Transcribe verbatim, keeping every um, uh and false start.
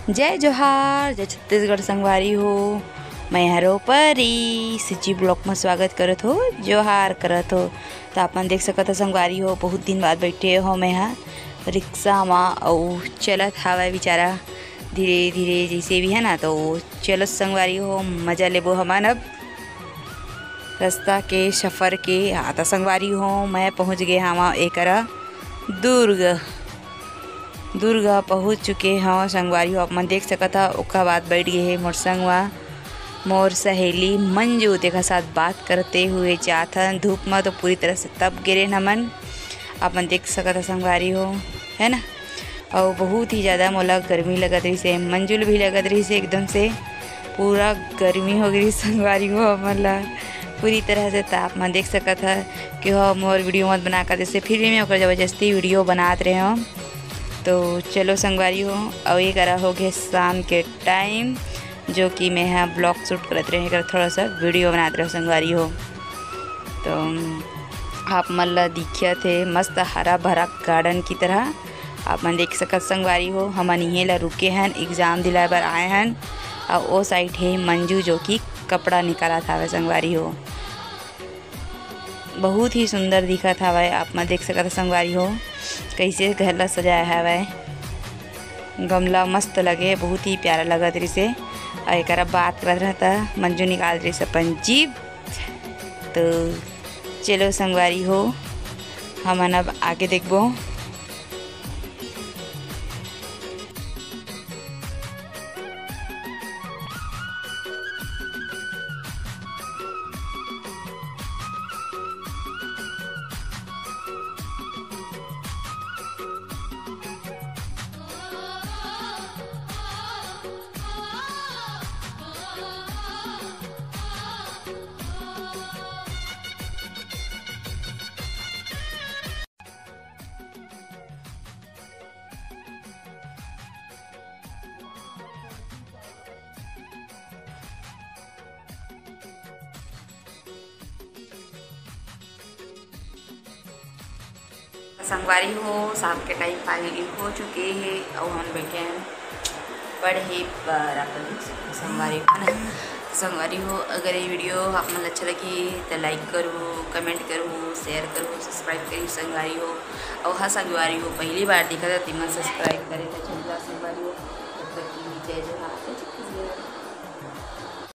जय जोहार, जय छत्तीसगढ़ संगवारी हो। मैं हरो परी, सिची ब्लॉग में स्वागत करत हो, जोहार करत हो। तो आप मन देख सकत हो संगवारी हो, बहुत दिन बाद बैठे हो मैं हा रिक्शा मा, अउ चलत हावय बेचारा धीरे धीरे, जैसे भी है ना, तो चलत संगवारी हो, मजा लेबो हमन अब रास्ता के सफर के। हाँ, तो संगवारी हो, मैं पहुँच गए हवा एकरा दुर्ग। दुर्ग पहुँच चुके हव संगवारी हो, आप मन देख सकत हव। ओकर बाद बैठ गए हे मोर संगवा, मोर सहेली मंजू, तेकर साथ बात करते हुए जात हन। धूप म तो पूरी तरह से तप गे रेन हमन, आप मन देख सकत हव संगवारी हो, है ना। अउ बहुत ही ज़्यादा मोला गर्मी लगत रहिस हे, मंजू ल भी लगत रहिस हे एकदम से, पूरा गर्मी हो गई संगवारी हो हमन ला पूरी तरह से। त आप मन देख सकत हव कि हो मोर वीडियो मत बना कर, जैसे फिर भी मैं ओकर जबरदस्ती वीडियो बनात रहे हव। तो चलो संगवारी हो, अउ ये करा हो गए शाम के टाइम, जो कि मैं हा ब्लॉग शूट करत रहे, एकर थोड़ा सा वीडियो बनात रहे संगवारी हो। तो आप मन ला दिखत हे मस्त हरा भरा गार्डन की तरह, आप मन देख सकत संगवारी हो। हमन इहें ला रुके हन, एग्जाम दिलाए बर आए हन। अउ ओ साइड हे मंजू, जो कि कपड़ा निकालत हावय संगवारी हो। बहुत ही सुंदर दिखत हावय, आप मन देख सकत हव संगवारी हो, कइसे घर ला सजाए हावय। गमला मस्त लगे, बहुत ही प्यारा लगत रहिस हे। अउ एकरा बात करत रहता, मंजू निकाल रहिस अपन जीभ। तो चलो संगवारी हो, हमन अब आगे देखबो। संगवारी हो, शाम के टाइम फाइनली हो चुके हे अउ हमन बैठे हन पढ़े बर अपन संगवारी हो ना। संगवारी हो, अगर ये वीडियो आप मन ल अच्छा लगी तो लाइक करो, कमेंट करो, शेयर करो, सब्सक्राइब करो संगवारी हो। अउ हाँ संगवारी हो, पहली बार देखा था तिमन सब्सक्राइब करे तो चैनल ला संगवारी हो। तब तक के लिए जय जोहार।